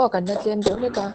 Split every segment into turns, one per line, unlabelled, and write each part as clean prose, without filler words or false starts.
aw kan la tlem deuh hlek a.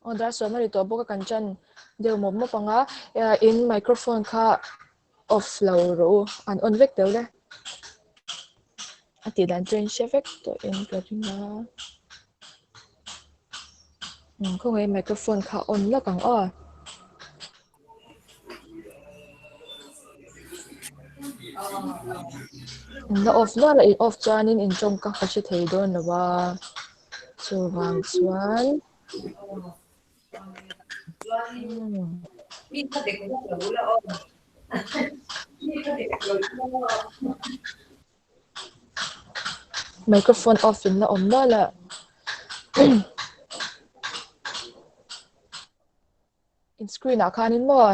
Aw dar sawm a ri tawh bawk a kan tan deuh mawp mawp ang a in microphone kha off lo rawh u an on vek teuh le a tih dan chu a inhre vek tawh in ka ring a khawngaih microphone kha on lawk ang aw. In la off nual a in off chuanin in tawngka ka hre thei dawn lo a chuvang chuan microphone off in la awm nual a. In screen ah khanin maw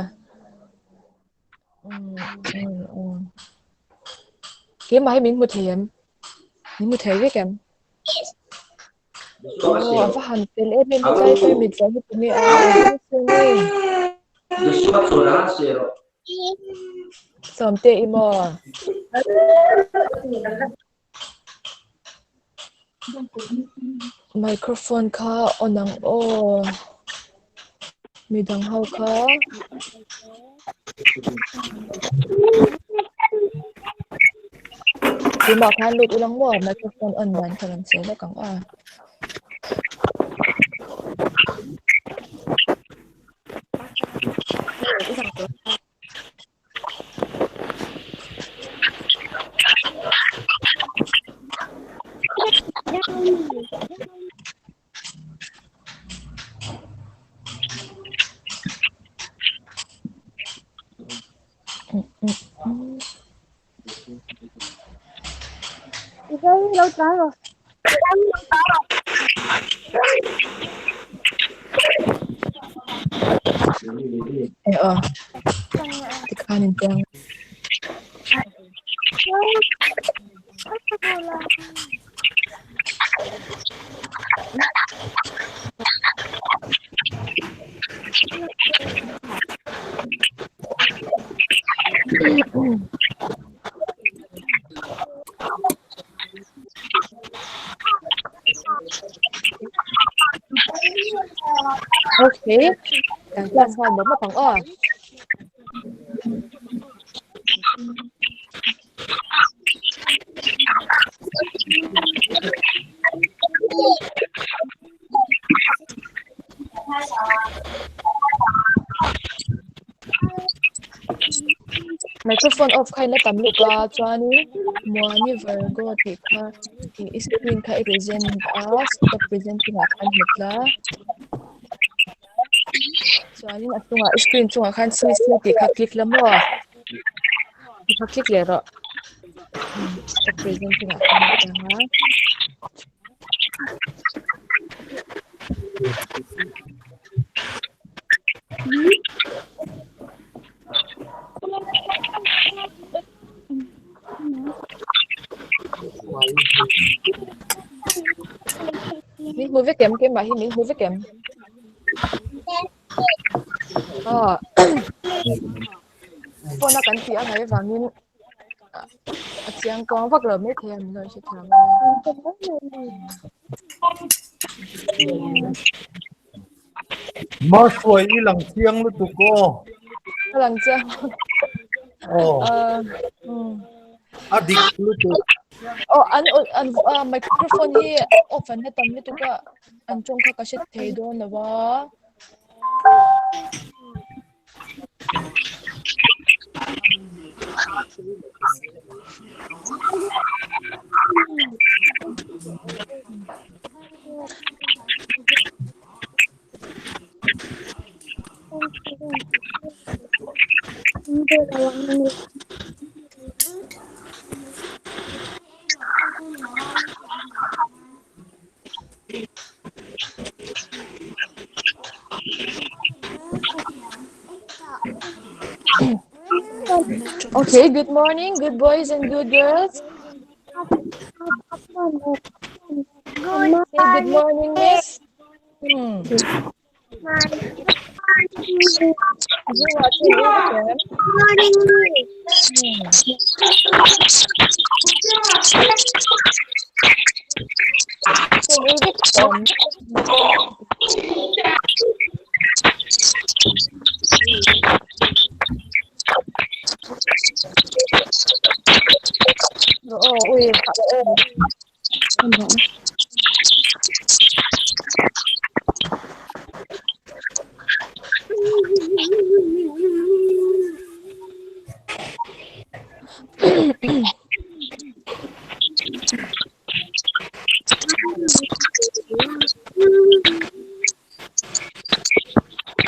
keimah hi min hmu thei em min hmu thei vek em aw a va han fel em em hetlai pawh mit vawh hi tunge a sawmte i maw Microphone kha on ang aw midang ho kha. Keimah khan lut ulang maw microphone on dan kha rawn sawi lawk ang aw. E aw tikhan in piang. Okay, kan class nghal mawp mawp ang aw. Microphone off kha in a tam lutuk a chuanin Muani Virgo tih kha ih i screen kha i present a stop presenting ah khan hmet la chuanin a chungah i screen chungah khan c c tih kha click la maw ti kha click leh rawh stop presenting ah khan a tang a. Min hmu vek em keimah hi min hmu vek em? Aw. Phone a kan tih a ngaih avangin a chiang kuang vak lo maithei a min rawn hrethiam a nia.
Mahruai i lang chiang lutuk aw.
Ka lang chiang.
Aw. A dik lutuk.
Aw an an microphone hi off an la tam lutuk a an tawng kha ka hre thei dawn lo a. Okay, good morning, good boys and good girls. Say good morning, miss. Hmm.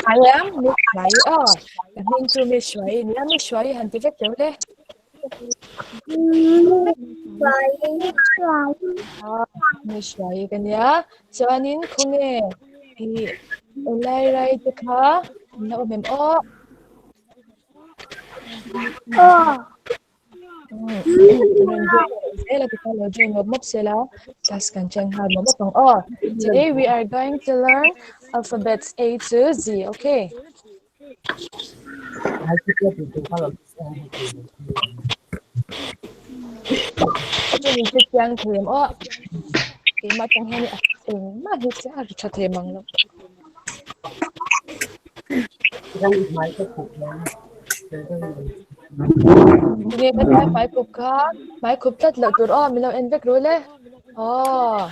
I am Miss Hruai aw ka hming chu Miss Hruai nia Miss Hruai han ti vek teuh le. Miss Hruai ka nia chuanin khawnge ih elai rai te kha an la awm em aw. Today we are going to learn alphabets A to Z, okay? Nge ka tlai hmai khup kha hmai khup tlat loh tur aw min lo en vek ru le aw.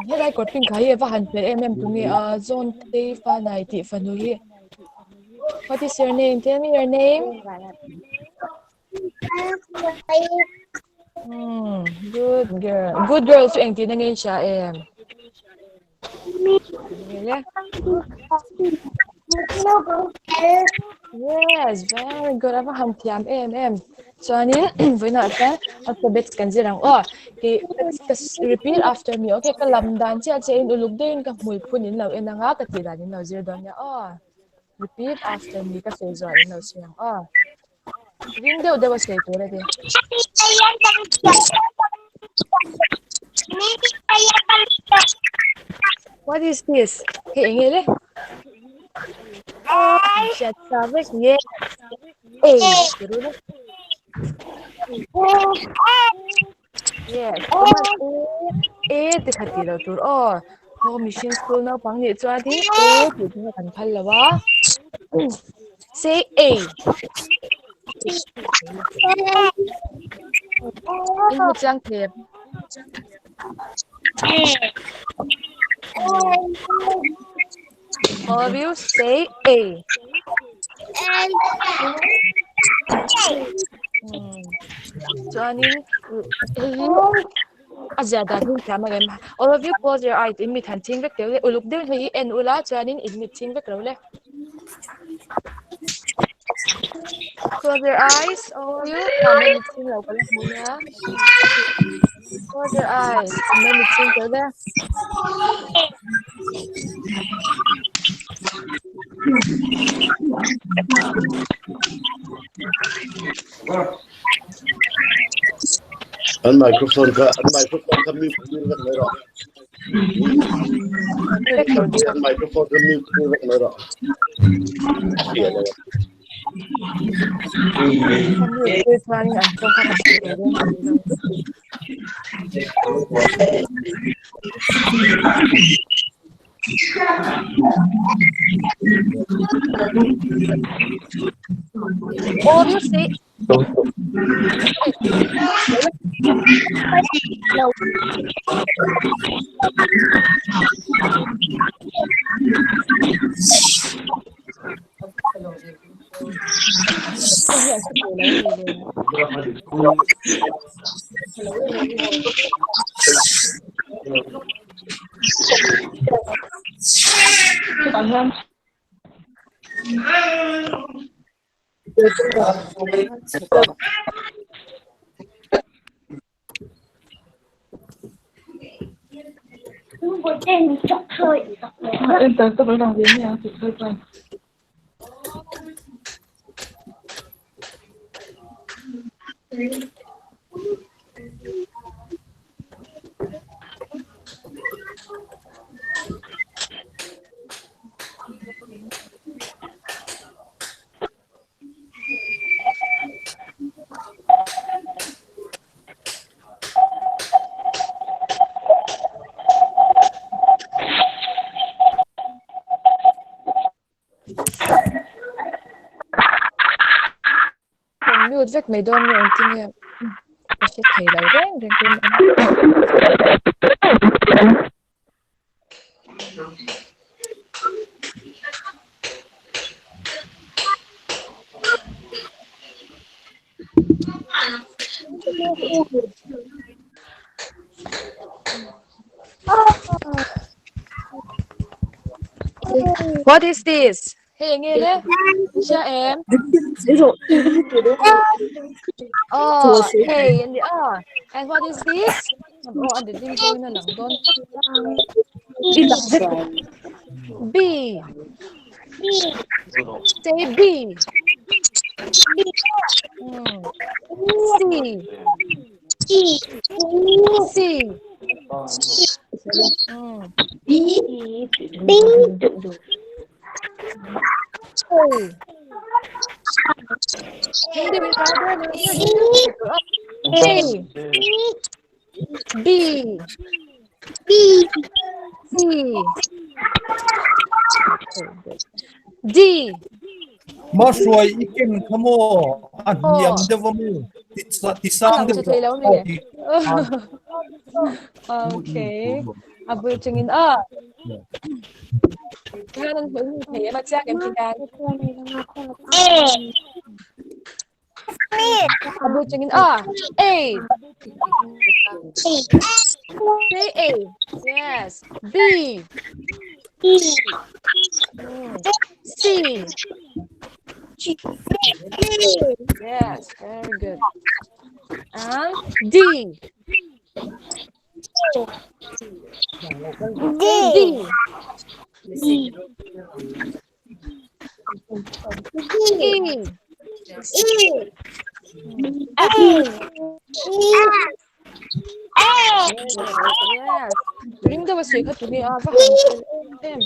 Helai kawt pink kha hi a va han fel em em tu nge a zawn te fa nai tih fanu hi What is your name? Tell me your name. Hmm, good girl. Good girl chu engtin a ngei hria em? Yes, very good. Ava han thiam em em. Chuanin vawiinah chuan alphabets kan zir ang aw. Ki ka repeat after me. Okay, ka lam dan chiah chiah in uluk deuhin ka hmui phun in lo en anga ka tih dan in lo zir dawn nia aw. Repeat after me ka sawi zuah in lo sawi ang aw. Ring deuh deuh a sawi tur a ti. What is this? Hei eng nge le? Hriat sa vek nge? A ti ru le. Yes, A ti khat tih loh tur aw. Ho mihring school naupang nih chuan hi A tih chu kan phal lo a. Say A. In hmu chiang thei em? All of you say A. Chuanin hei hi a ziah dan hi thiam ang em? All of you close your eyes in mit han chhing vek teh le uluk deuhin hei hi en ula chuanin in mit chhing vek lo le. Close your eyes all of you mahni mit chhing lo ka la hmu nia. Close your eyes mahni mit chhing teh le.
An microphone kha an microphone kha mute tir vek mai rawh. An microphone kha mute tir vek mai rawh. Fiah lo.
Obviously, Kan mute vek mai dawn nge engtin nge ka hre thei lo reng reng pawh a ni. What is this? Hei enge le? Hria em? Oh, hei ani a. And what is this? Oh, an ding zawin a lang dawn. B. Say B. C. C.
B. B.
Hindi, may father. A. B.
B.
C. D.
Ma hruai i ken kha maw a hniam deuh a mu ti sang deuh
rawh. Okay. A bul chungin a. Hian an hmu thei em a chiang em ti hian. A bul chungin a. A. Say A. Yes. B. C. Yes, very good. And D.
D.
D. E.
E. F.
Yes. Ring the was kha tu ni a va han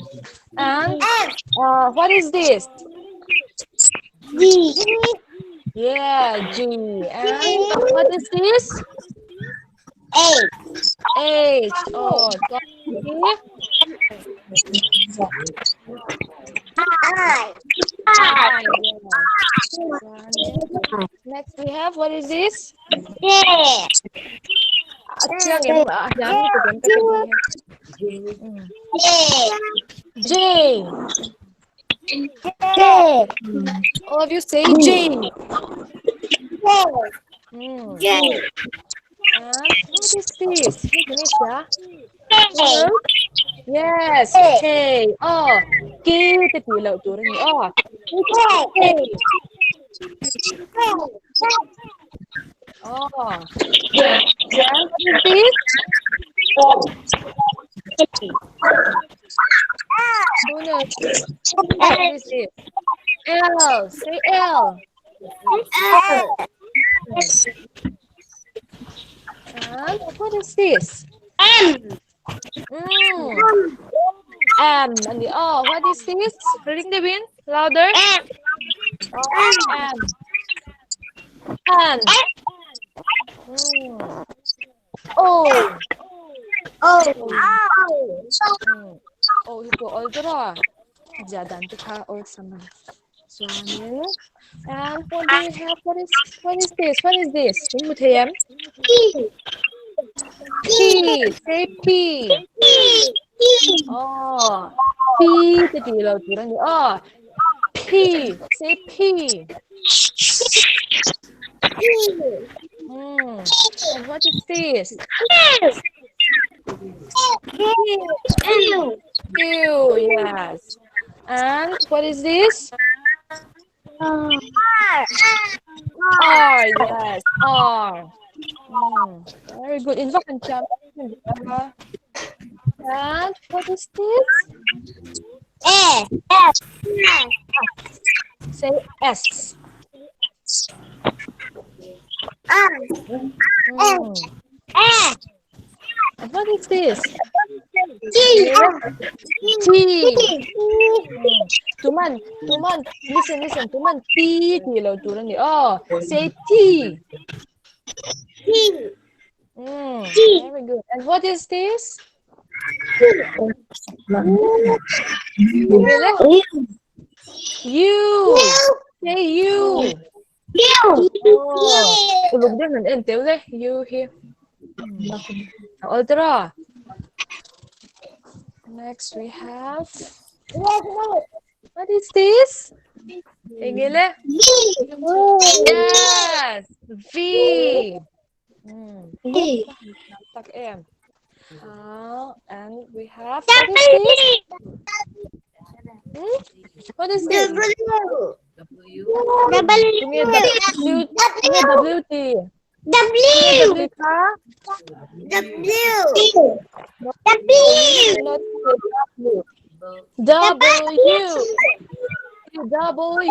And what is this?
G.
Yeah, G. And what is this?
H.
H. Oh,
I.
I. Yeah. Next we have, what is this?
J.
J.
J.
All of you say J.
J. J.
And what is this? Yes, K. Oh, K te ti lo tur ni. Oh, K. Oh. And what is this? What is this? L. Say L.
L.
this?
M.
Mm. M. And the oh, what is this? Ring the wind louder.
M.
Oh, M. N. Mm. O.
O.
Mm. O hi ko ol dra. Jadan te kha ol sama. Chuanin. And what do we have? What is this? What is this? Mình mu thei em?
P.
P. Say P.
P.
Oh. P te ti lo tu ni. Oh. P. Say P.
P.
Mm. And what is this?
Q. Q.
Q, yes. And what is this?
R.
R, yes, R. Very good. In fact, and what is this?
S. S.
Say S.
R. S.
And what is this?
T.
T. Tuman, tuman, listen, listen. Tuman, T, T lo tu ni. Oh, say T.
T. T.
Very good. And what is this? U. Say U.
U.
Oh, uluk dia nan en teu le. U here. Ultra. Next we have, what is this? Engele? Yes, V.
V.
Tak em. And we have, what is this? Hmm? What is this?
W.
W.
W.
W T.
W.
W ka?
W. W.
Not W. W. W.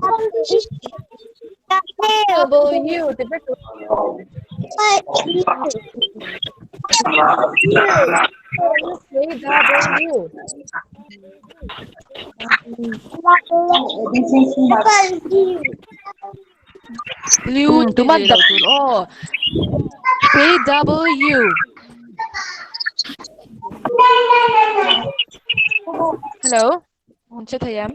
W. Say W. W. Tuman W. Oh. Say W. Hello. Chưa thấy em.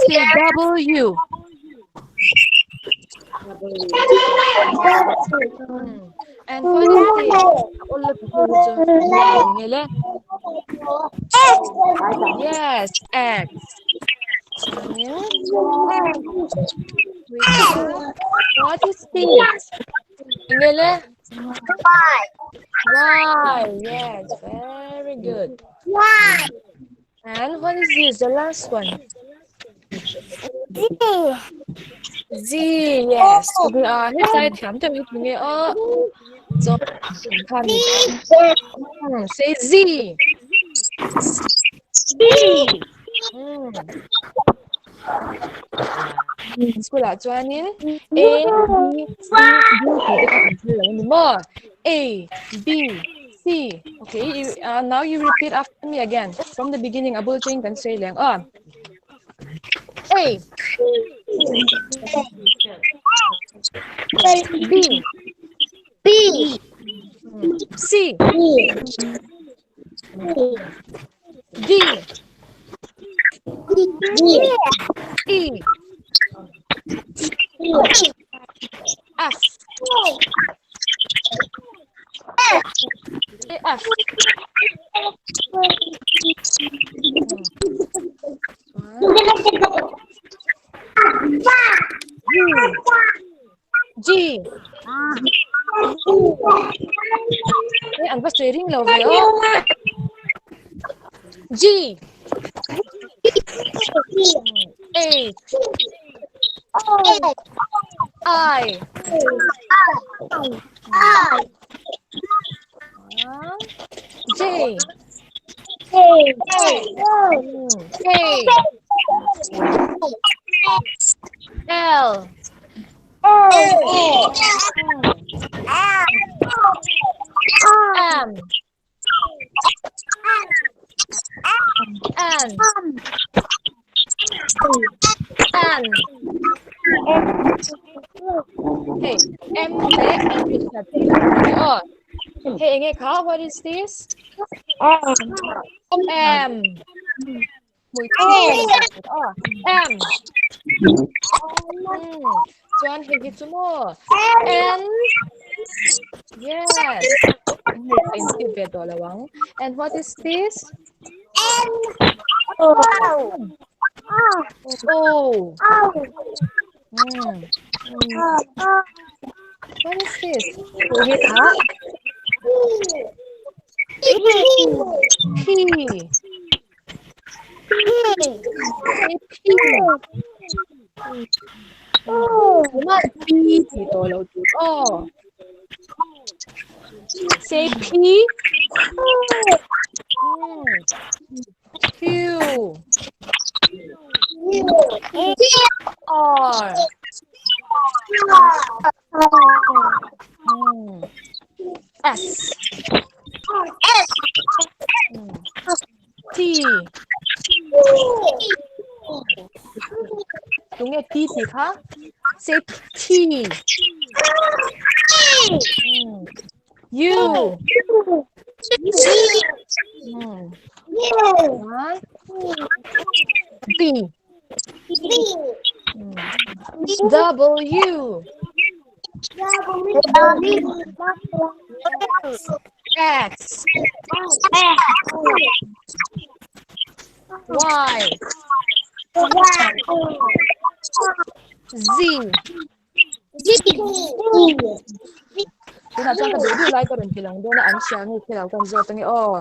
Say W. And what is this? Yes, X. What is this?
Y.
Y. Yes, very good.
Y.
And what is this? The last one.
Z.
Z. Yes. Say Z.
Z.
School ah, chuanin A B C D T A B C. Okay, you, now you repeat after me again from the beginning. Abul ching kan say lang. Ah. A B
B
C D
D
E F A F. G. Hey, ang basta ring lo ve oh. G. H. I. J. K. L. M N N Hey, M leh N hi hriat theih loh a ni aw. Hei enge kha? What is this? M. Hmui aw. M. Chuan hei hi chu maw? N. Yes. Hmui ka inchip ve tawh lo ang. And what is this?
N. O.
O. What is this? Hei hi kha? P. P. Tunah P tih tawh loh tur aw. Say P. Q. R. S. T. Tunge T tih kha? Say T. U. One. B. W. X. Y. Z. Tunah chuan ka duh duh lai ka rawn ti lang dawn a, an hria nge thil lo kan zawt ange aw.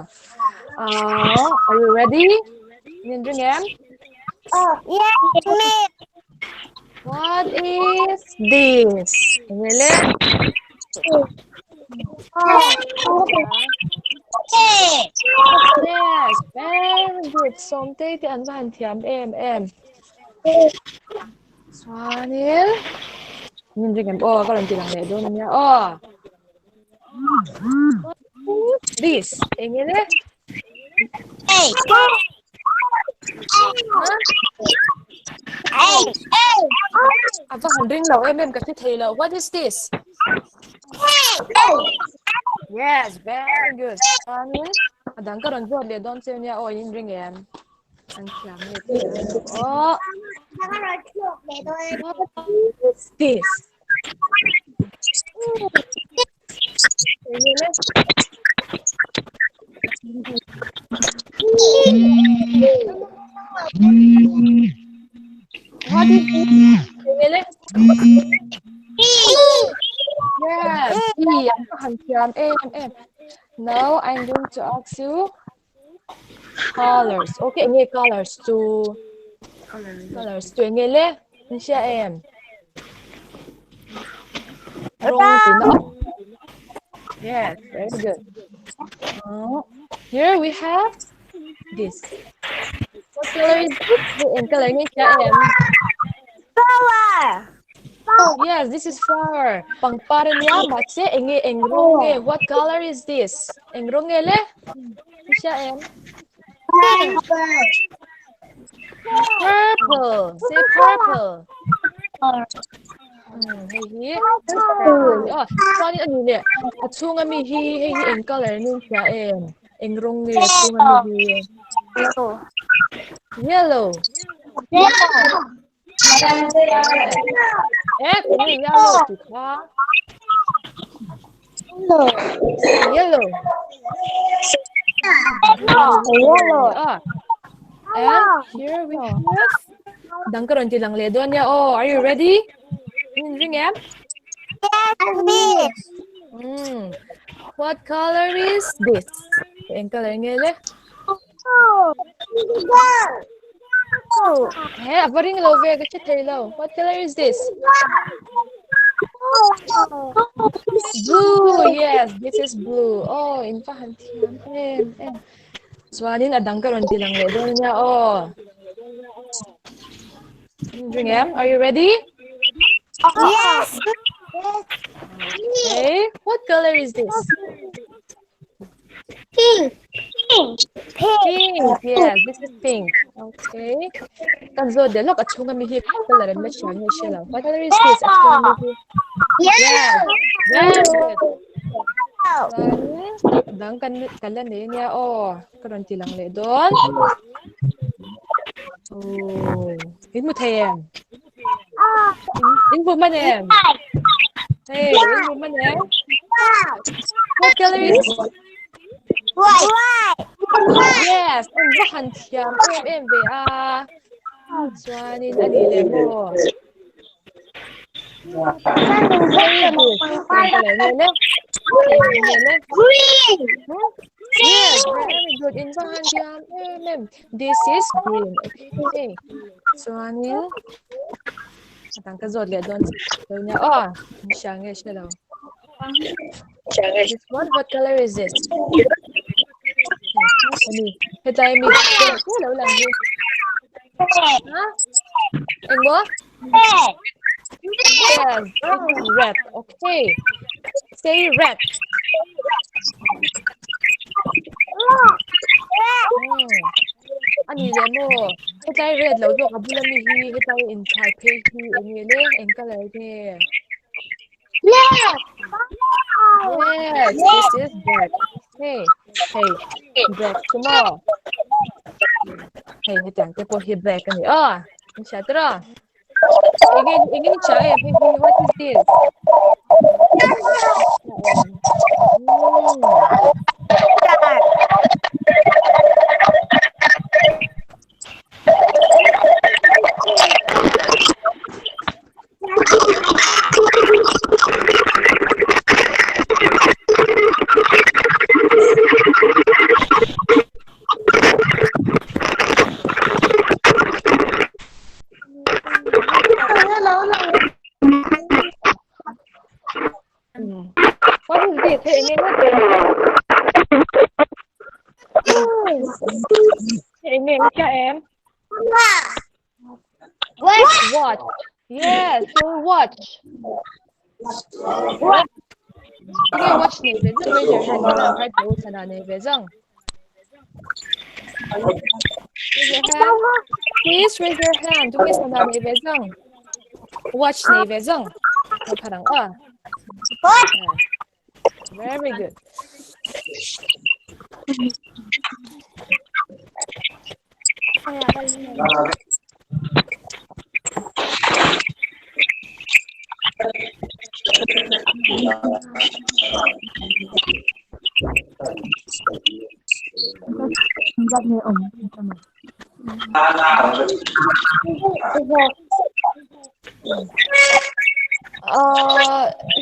Ahh, are you ready? Min ring em? What is this? Enge le? Yes, very good. Sawmtei te an va han thiam em em. Chuanin min ring em aw ka rawn ti lang leh dawn ania aw. This eng nge le? A va han ring lo em em ka hre thei lo. What is this? Yes, very good. Chuanin a dang ka rawn zawt leh dawn che ania aw in ring em? An thiam nge thiam lo aw. What is this? What is this? Yes, E. An thiam em em. Now I'm going to ask you Colors. Okay, enge colors chu? Colors chu enge le? In hria em? Rawng tihna aw. Yes, very good. Oh, here we have this. What color is this? Hei eng color nge hria em?
Flower.
Yes, this is flower. Pangpar ania mahse enge eng rawng nge? What color is this? Eng rawng nge le? I hria em? Purple. Say purple. Hei hi purple. Oh, chuanin ani leh a chhunga mi hi hei hi eng color nge hria em? Eng rawng nge a chhunga mi hi? Yellow. Eh, kung ni yellow ti kha. Yellow.
Yellow.
Ah. And here we have dang ka rawn ti lang leh dawn nia aw. Are you ready? In ring em? What color is this? Eng color nge le? He, a va ring lo ve, ka hre thei lo. What color is this? Blue, yes, this is blue. Oh, in va han thiam em em. Chuanin a dang ka rawn ti lang leh dawn ania aw. Ring em? Are you ready?
Yes.
Okay. What color is this?
Pink. Pink.
Pink. Yes, this is pink. Okay. Kan zo de lok a chhunga mi hi color an la hria nge hria lo. What color is this? A chhunga mi hi.
Yellow.
Very good. Chuan dang kan kan la nei ania aw ka rawn ti lang leh dawn. Oh, in hmu thei em? In hmu man em? Hey, in hmu man em? What color is
White.
Yes, an va han thiam em em ve a. Chuanin a nih leh maw? Very good.
Green.
Yes, very good. In va han thiam em em. This is green. Okay. Chuanin a dang ka zawt leh dawn lo nia aw. In hria nge hre lo. This one, what color is this? Ani, hetlai mi lo lang hi. Ha? Engmaw?
Red.
Yes, this is red. Okay. Say red. Ani le maw? Hetlai red lo zawk a bula mi hi hetlai inthlai phei hi eng nge le? Eng color nge?
Yes.
Yes, this is black. Hey, hey, black chu maw? Hei, hetiang te pawh hi black a ni aw. In hria tawh a? Engin, engin hria em? Hei hi, what is this? What is this? Hei, engin Engin hria em? Watch. Yes, so watch. Okay, watch nei ve zang raise your hand. Lang har teu sana nei ve zang. Raise your hand. Please raise your hand. Tu sana nei ve zang. Watch nei ve zang. Parang ah. Very good.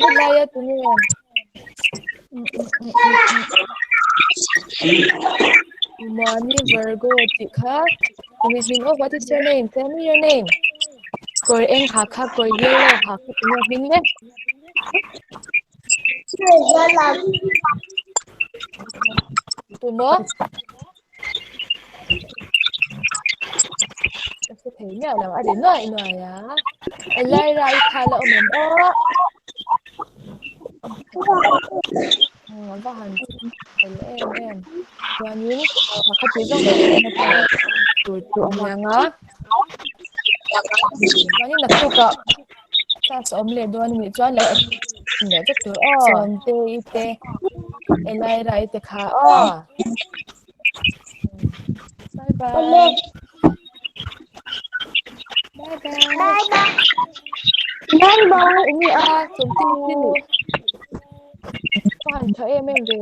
Helai tu ni. Mani Virgo tih kha. Tunge hming aw, what is your name? Tell me your name. Kawr eng ha kha, kawr yellow ha kha tunge hming le? Tumaw? Ka hre thei miah lo, a ri nuaih nuaih a. Elaira i kha la awm em aw? A va han fel em em. Chuanin pakhat tih zawng zawng te tur chu a niang a. Chuanin naktukah class a awm leh dawn a nih chuan lo leh vek tur aw. Sawmte i te Elaira i te kha aw. Bye bye. Bye bye.
Bye bye.
Umi a sawmte i te Ka han tha em em ve.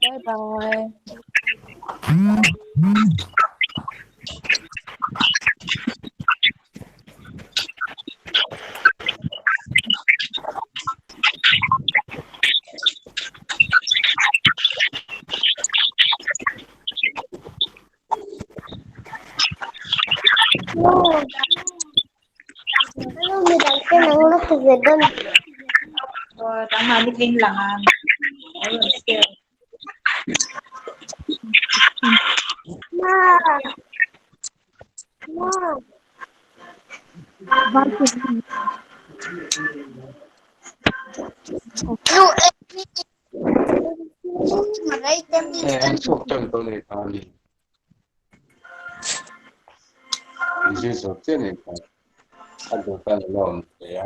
Bye bye.
你是说这里的？他就在弄的呀。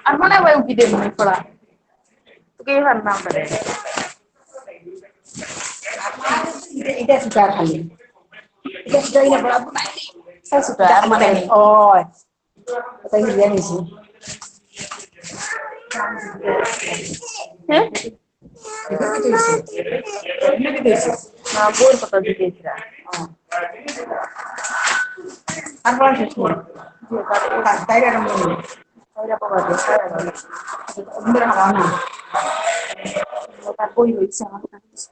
আর মানে ওই উকি দেব পড়া তোকে ভাবলাম করে
এটা সুতা খালি এটা সুতা কিনা পড়া
সুতা আর মানে
ও তাই দিয়ে নিছি।
হ্যাঁ, না বই কত দিতেছিরা
আর পড়া শেষ নেই, তাই আরম্ভ নেই। না, তার বই রয়েছে আমার কাছে।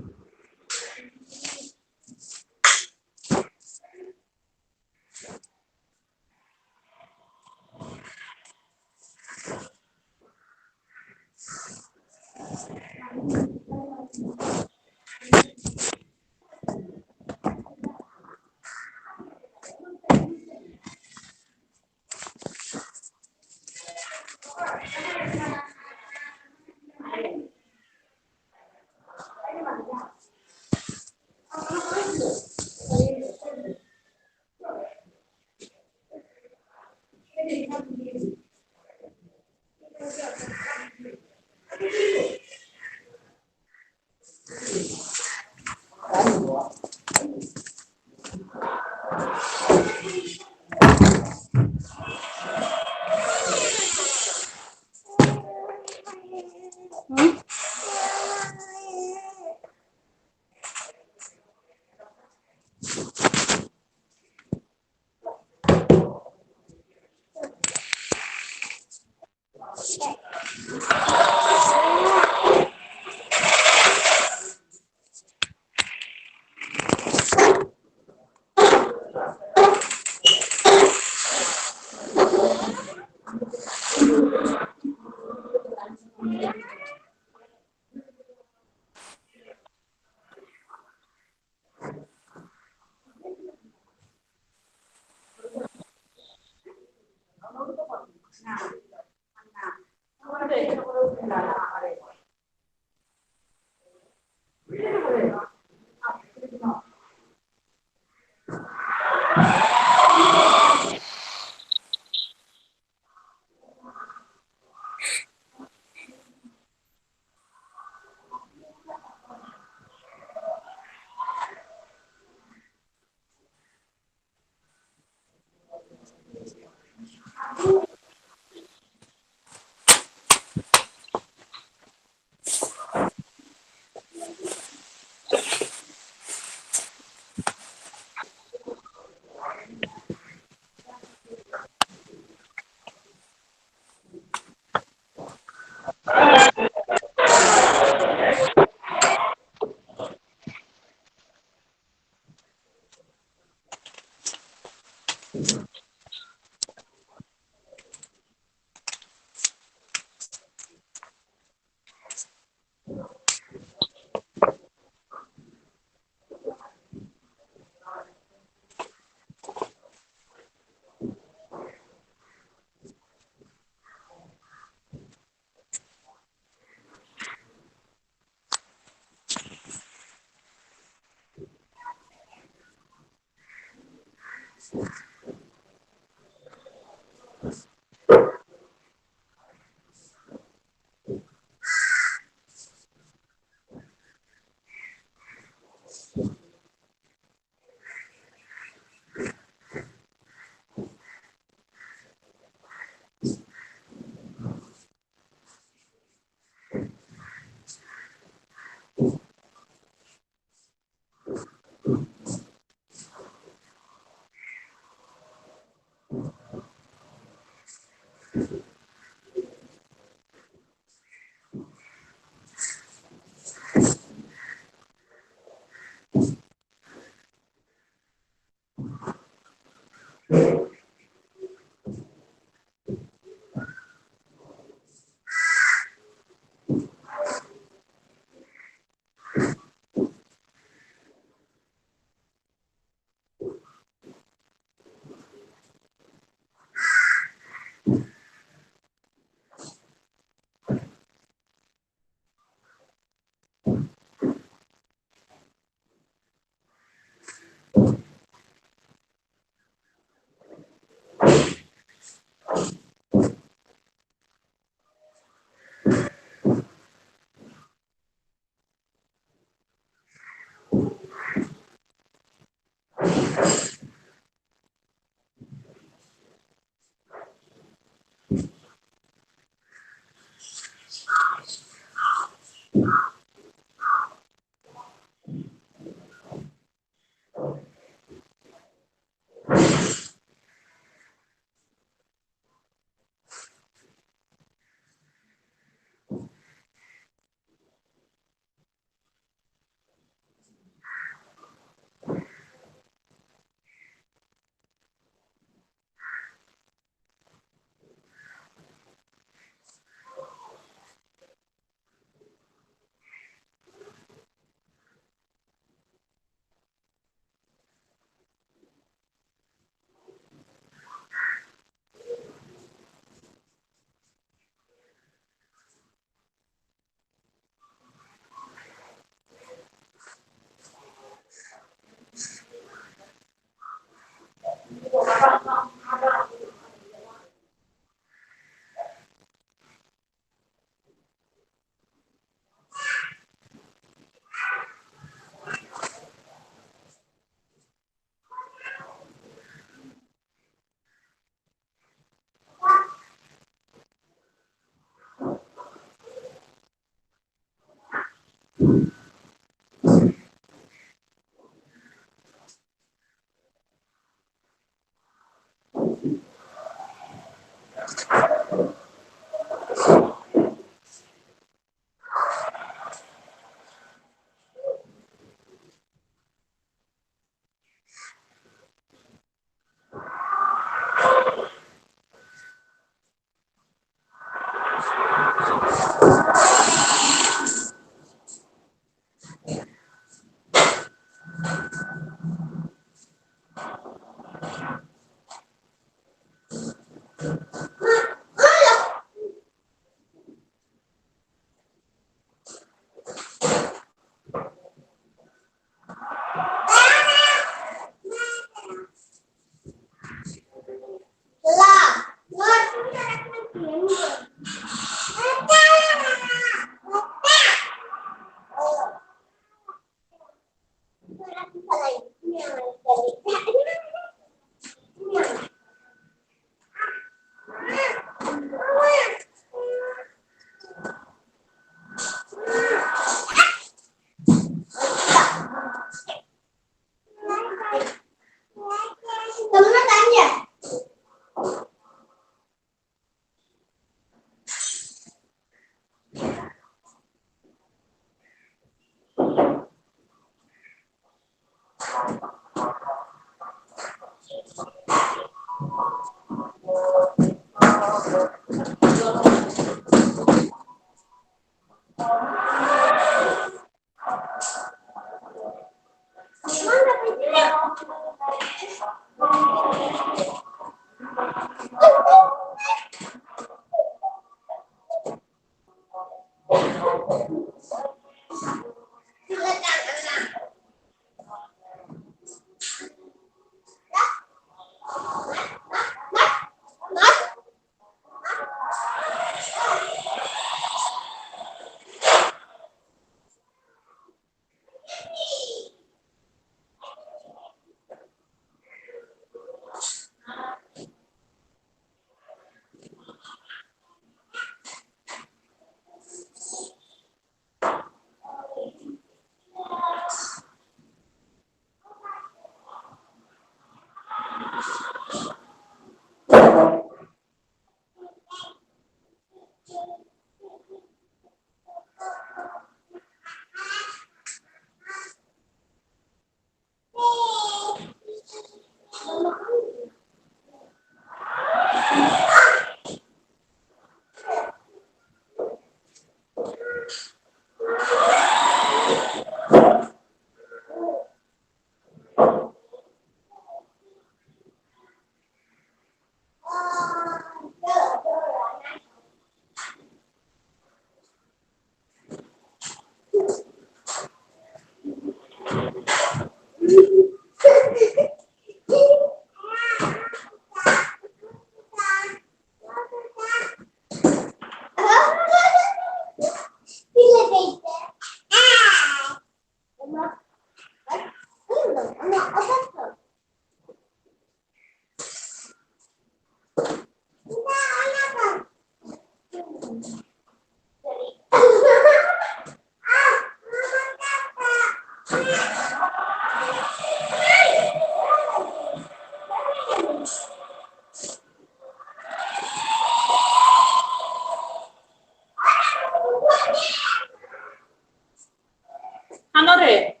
रे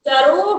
चारू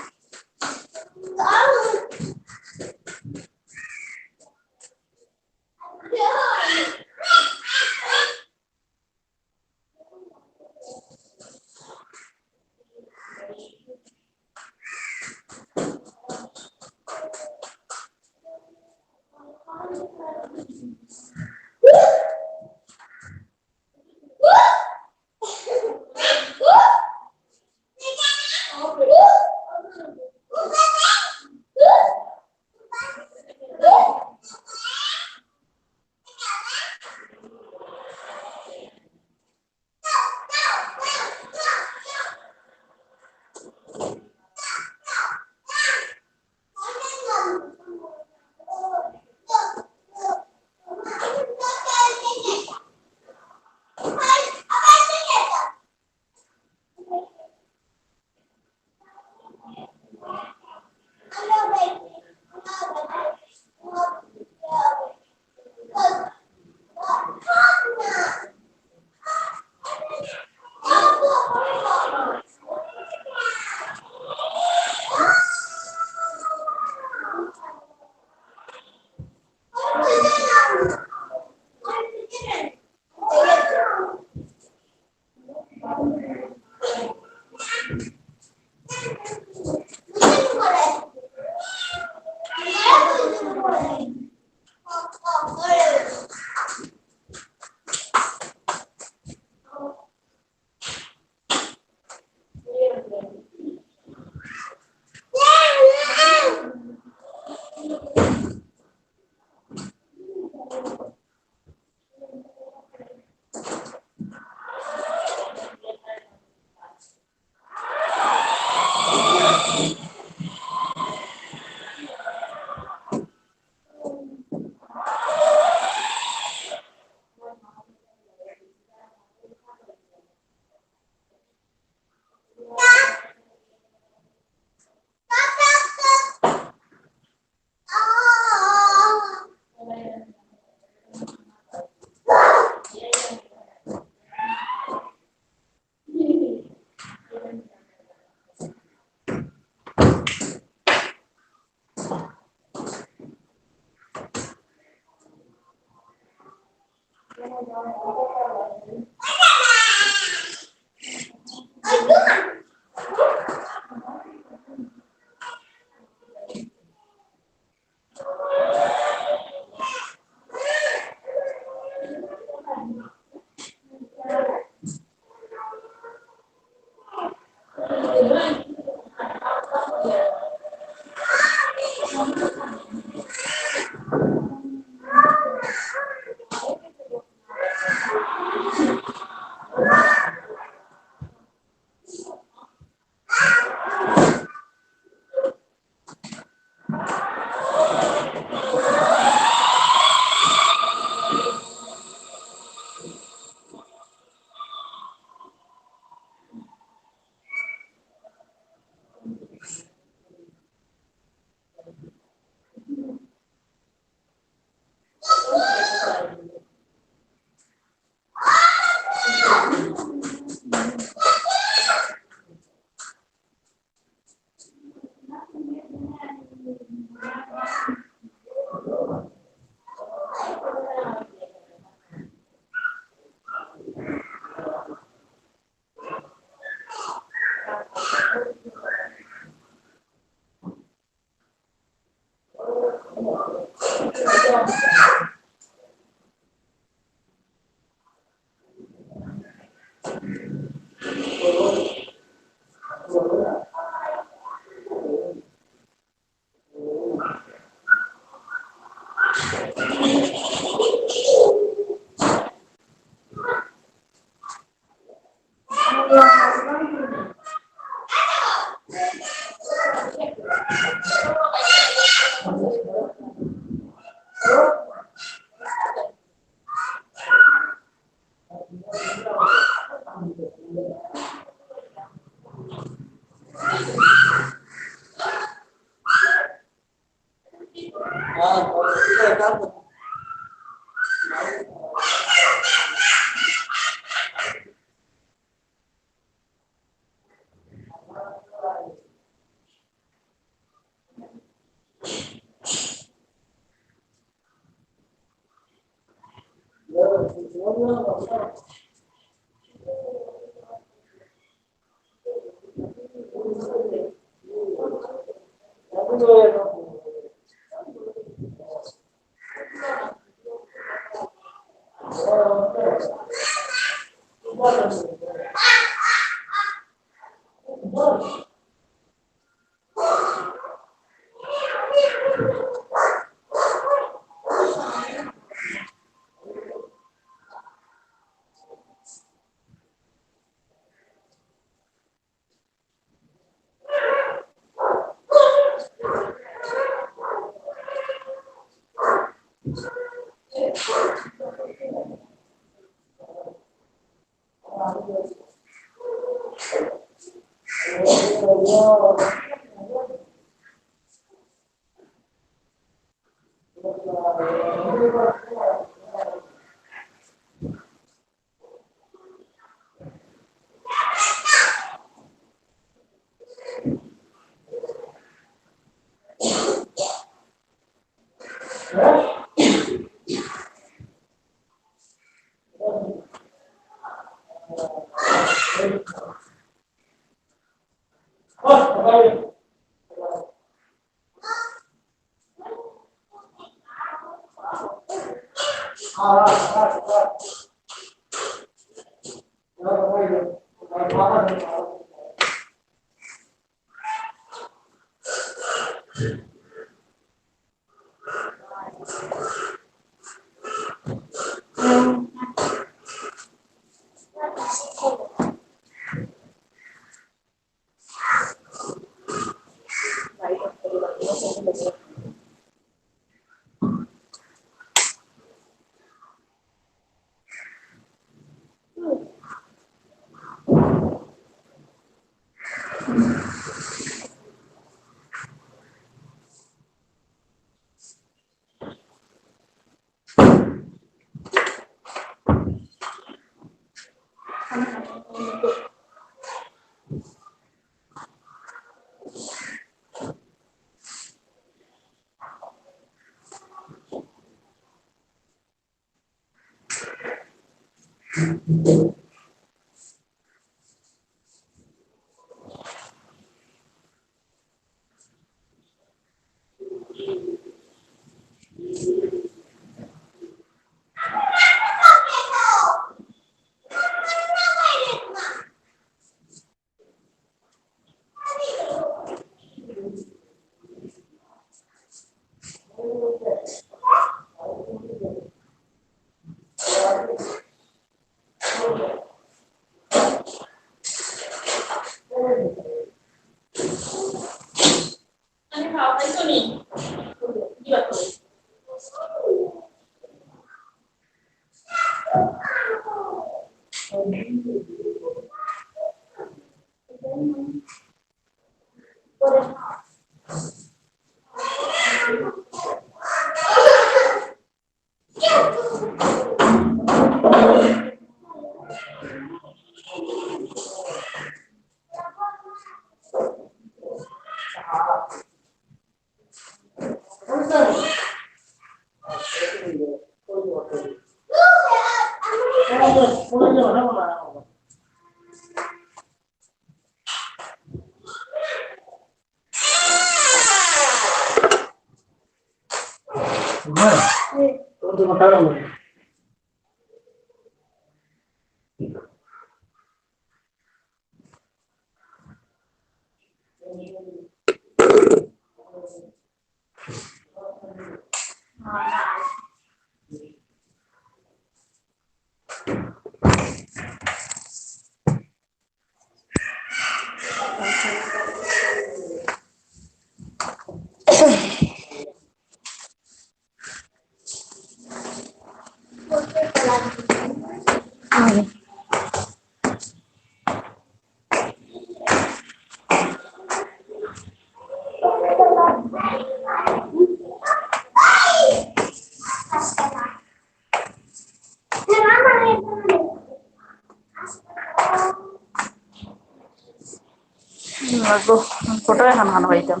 Photo এখন হানো পাইতাম।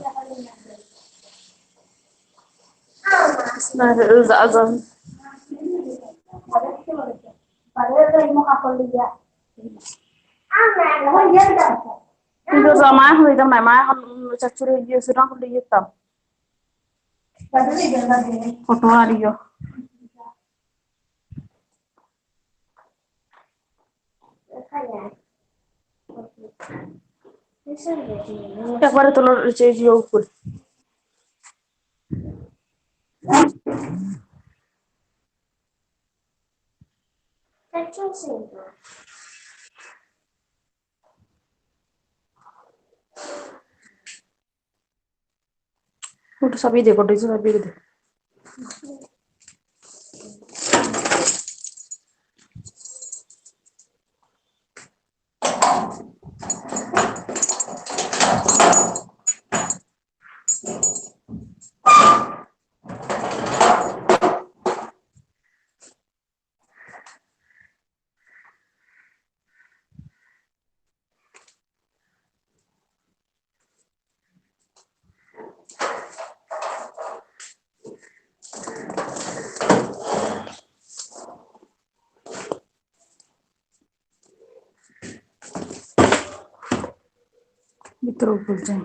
মা এখন দিতাম না, মা এখন চাচুরে গিয়েছিল, এখন দিয়ে যেতাম ফটো আর ইয়ে। একবারে তোলার চেয়ে উপর सभी देखो, सभी देखो। ভিতরেও বলছেন।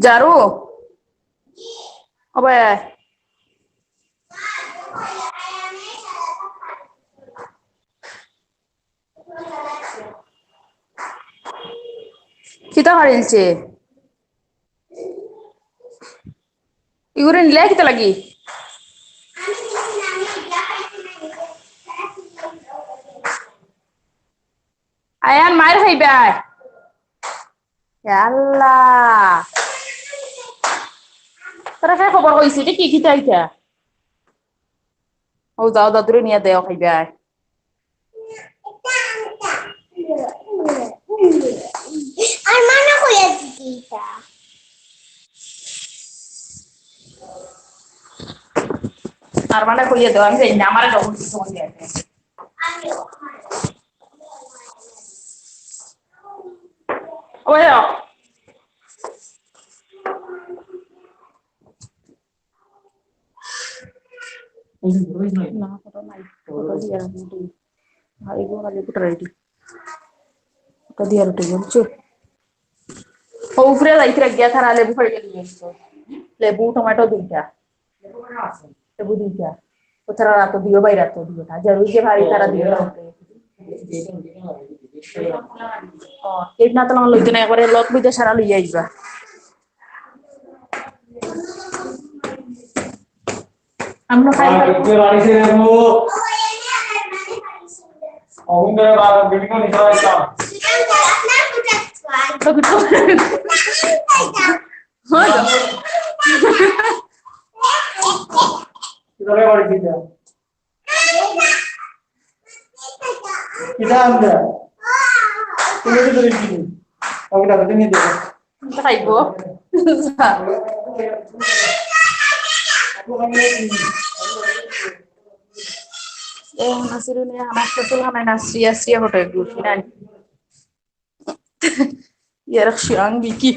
জারু অবে খিতা হারিলছে ইগুরে নিলে খিতা লাগি আয়ান মায়ের খাইবে আয় আল্লাহ তারা খাই খবর কইছে কি খিতা আইতা ও যাও দাদুরে নিয়ে দেও খাইবে আয়
আর মানা কইয়া দিতা
আর মানে কইয়া দেও আমি জানি না আমার যখন কিছু মনে আছে ওই না ফটো নাই ফটো দিয়ে রুটি ভাই গো খালি পুট রেডি ফটো দিয়ে রুটি বলছো ও উপরে যাইতে গিয়া তারা লেবু ফেলে দিয়ে লেবু টমেটো দুইটা লেবু দুইটা ও তারা রাত দিও বাইরে রাত দিও না জরুরি যে ভাই তারা দিও না তো লইতে না একবারে লত বইতে সারা লইয়া আইবা আমরা খাই খাইব Biki.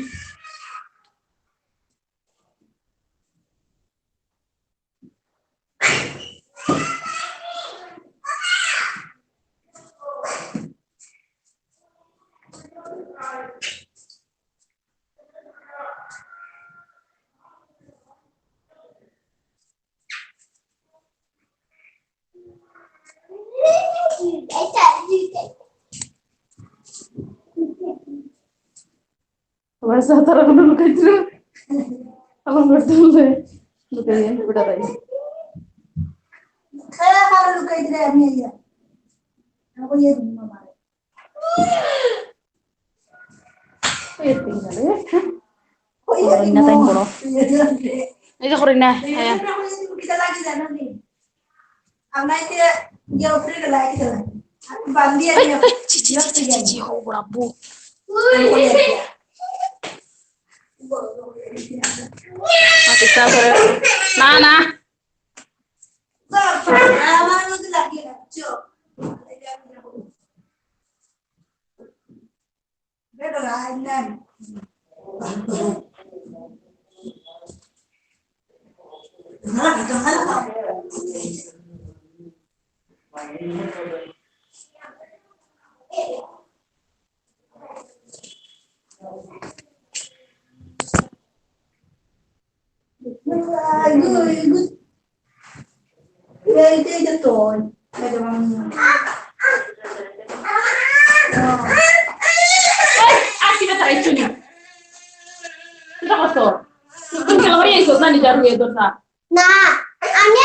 তারা কোনো লুকাইছিল আমার করতে হলে লুকাই বেটা তাই
খালা খালা লুকাই দিলে আমি আইয়া আমি কইয়া দিম মামারে কইয়া দিম
না তাই বড় এই যে করি না হ্যাঁ
কিটা লাগি জানো নি আমরা যে গিয়া উপরে লাগি গেলাম আমি বান্দিয়া
ছি ছি ছি ছি ছি হো বড় আব্বু না না
আমার মধ্যে লাগিয়ে রাখছো বেটো না
আর কিটা তারাইছো নি কিটা কত তুমি খেলা করি আইছো না নিজের হয়ে দরকার
না আমি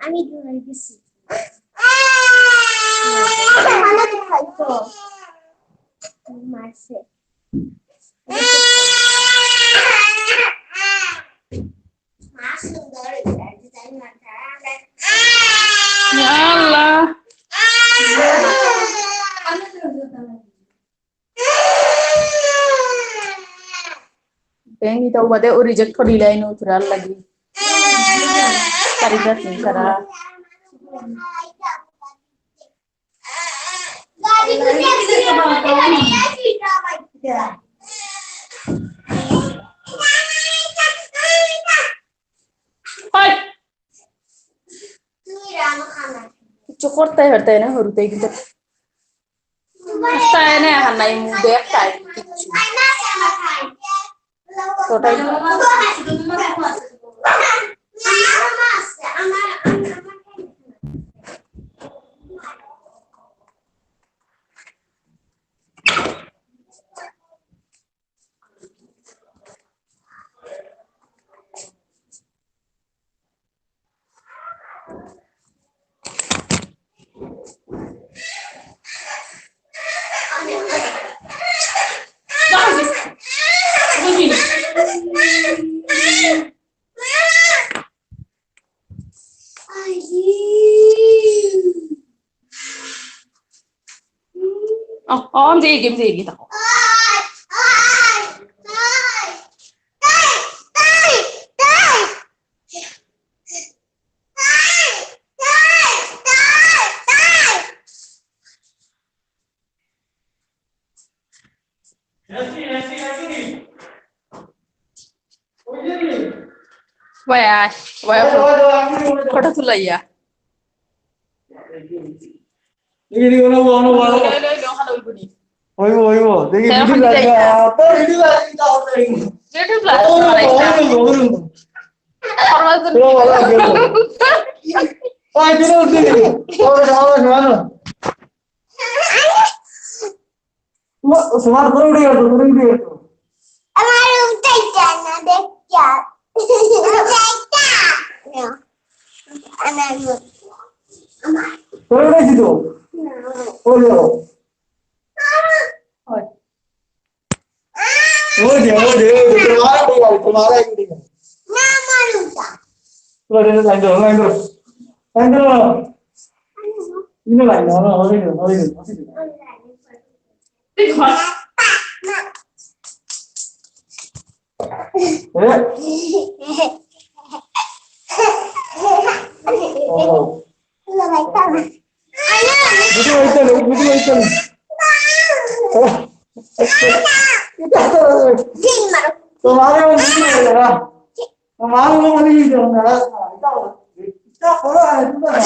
আমি দৌড়াই গেছি মানে খাইছো মারছে
আল্লাহ ব্যাংক ইটাও বাদে ও রিজেক্ট করি লাইন উতরাল লাগি কারিগর নেই সারা হয় কিছু করতে হরতে না হরুতে কিন্তু তাই না নাই দেখ তাই কিচ্ছু ওটাই 哦，唔知唔知记得。喂啊，喂，ফটো তুলাইয়া।
হইব হইব দেখি ভিডিও লাগে তোর ভিডিও লাগে
ভিডিও লাগে
সুমার করে উঠে গেল করে উঠে গেল
আমার উঠাইটা না দেখছা উঠাইটা না আমার আমার
করে উঠেছি তো ওই ওই ওই তোমার তোমার
না আমার উঠা
লাইন ধরো লাইন ধরো লাইন ধরো ইনো লাইন ধরো ওই ওই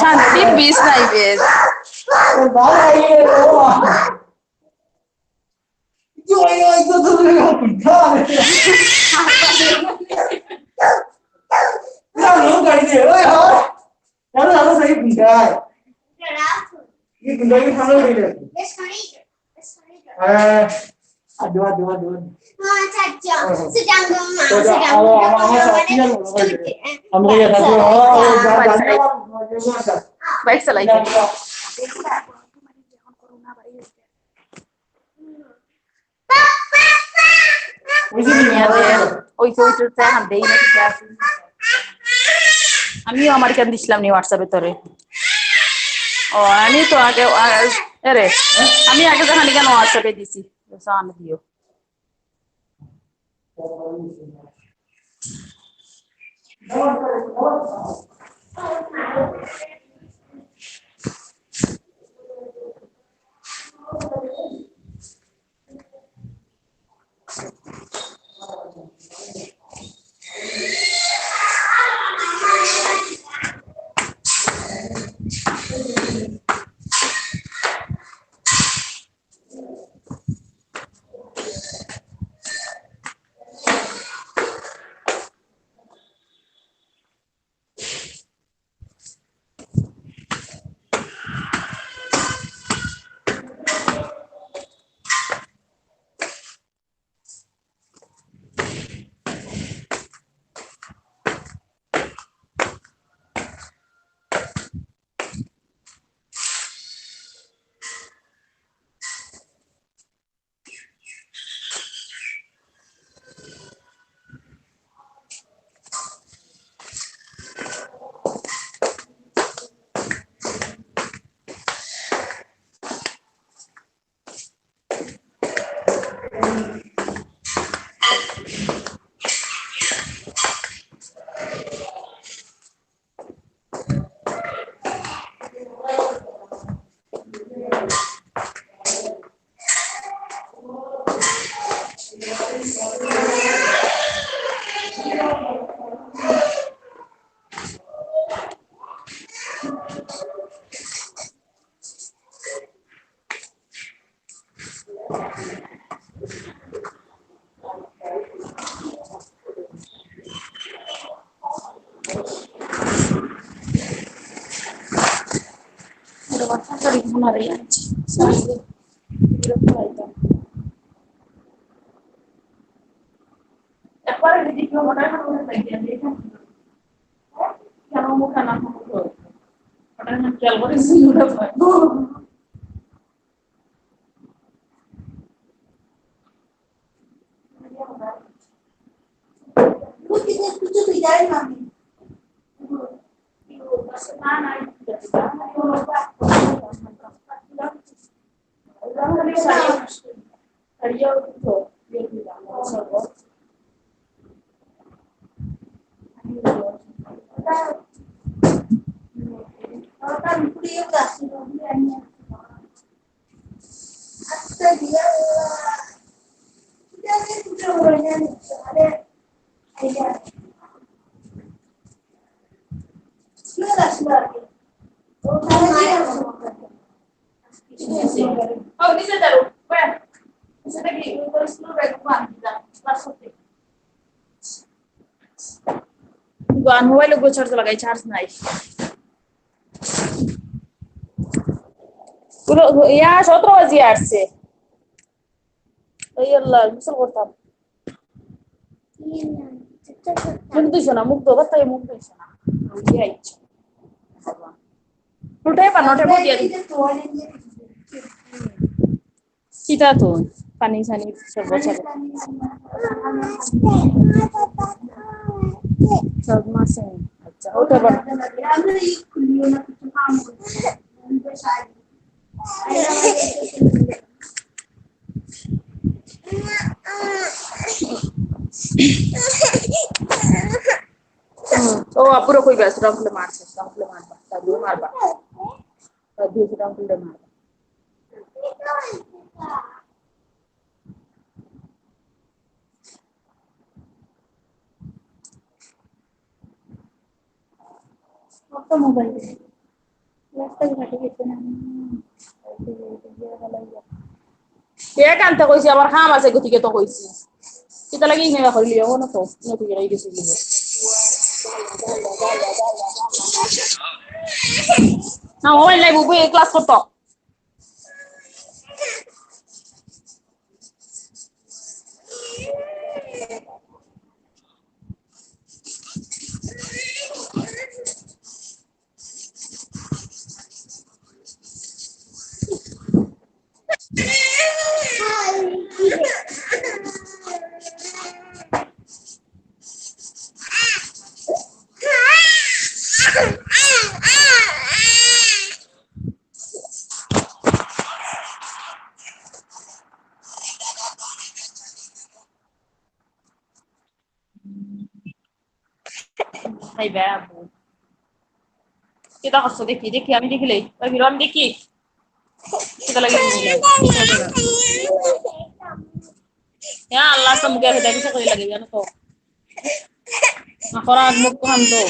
শান্তির বীজ নাই বেশ। বাইক চালাই ওই দেই না আমিও আমার কেন দিছিলাম নি হোয়াটসঅ্যাপে তোরে। ও আমি তো আগে আরে আমি আগে যখন কেন হোয়াটসঅ্যাপে দিছি দিও। Mobile charge লাগাই চার্জ নাই। ইয়া 17 বাজি আসছে। এই আল্লাহ, গোসল করতাম। মুখ ধুইছো না? মুখ ধোবার তাই মুখ ধুইছো না? উঠাই পা নটে বদিয়া কিতা তো পানি সানি সব সব মাসে। আচ্ছা ওটা বল। ও আপুরো কইবা রামফুলে মারছে, রামফুলে মারবা, দাদু মারবা, দাদু রামফুলে মারবা।
মোবাইল
কে কান্তে কইছি আমার কাম আছে গতিকে তো কইছি। কিতা লাগি ইনে করিলি না তো নতুন জায়গায় গেছি। না মোবাইল নাই বুবু ক্লাস করতো। কিতা করছো দেখি দেখি আমি দেখিলে আমি দেখি কিতা লাগে। হ্যাঁ আল্লাহ মুখে হেদা কিছু করে লাগে জানো তো করা মুখ খান তো।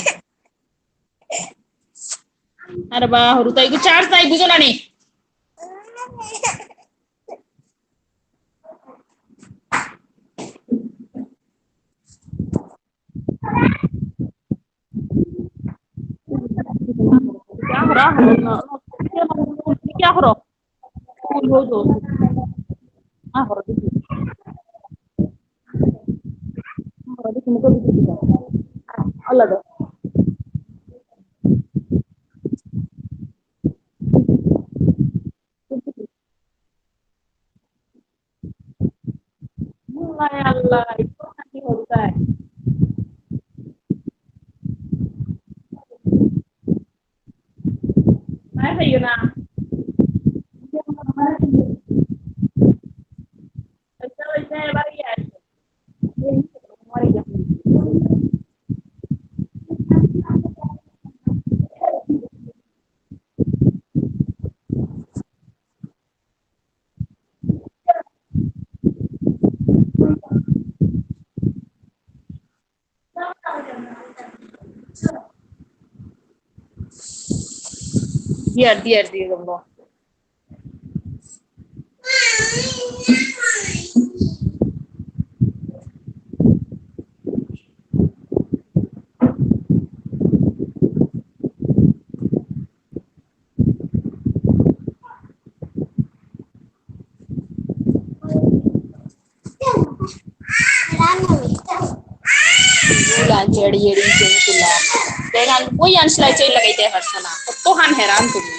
আরে বা হরু তাই চার্জ নাই বুঝো না নি। क्या करो फूल हो जो हाँ करो देखिए करो देखिए मुझे भी अलग अल्लाह इतना नहीं होता है। ना Diğer diğer diyorum bu. লাগাইতে পারছো না, কতখান হেরান তুমি।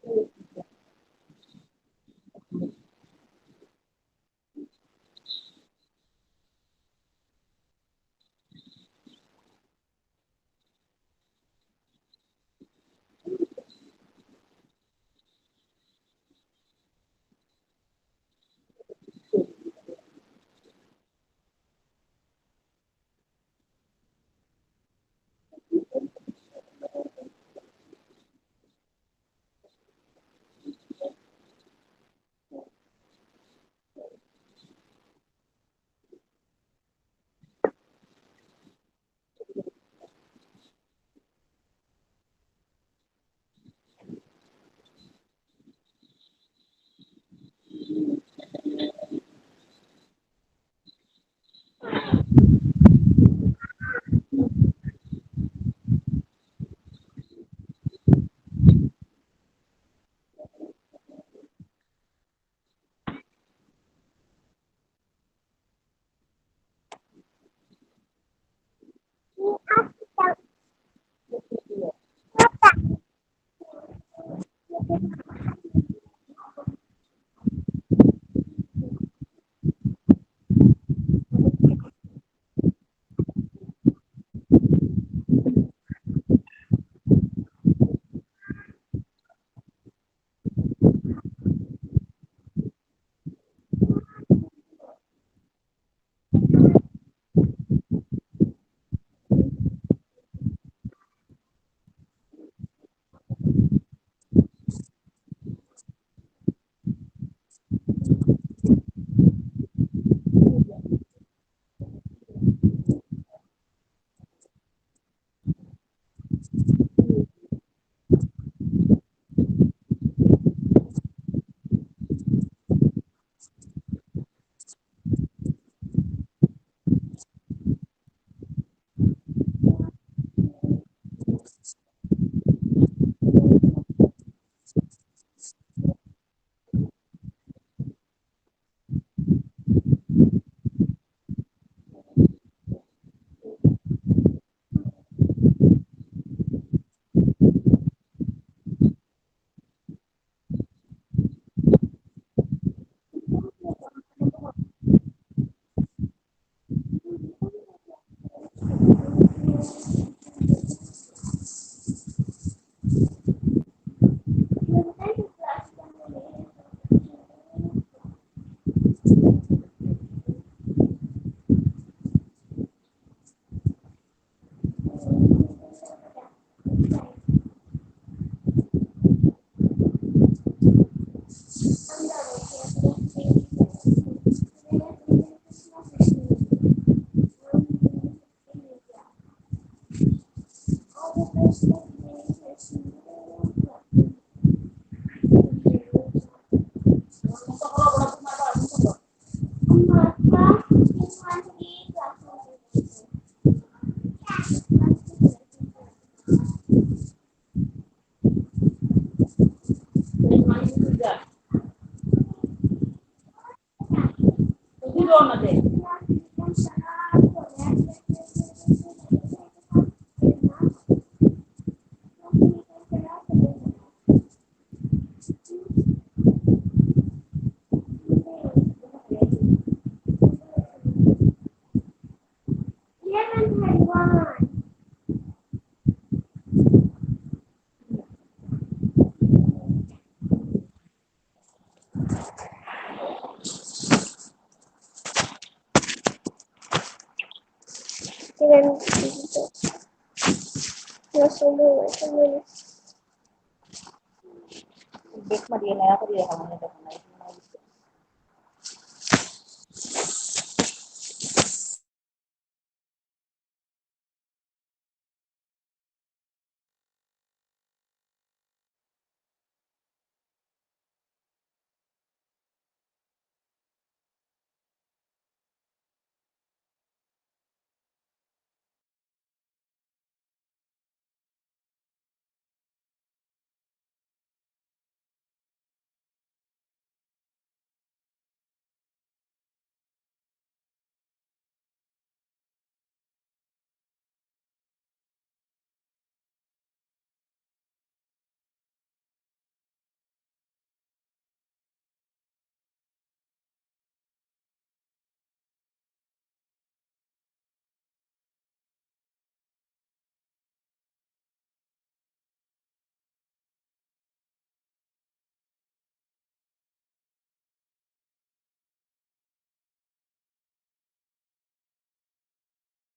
Break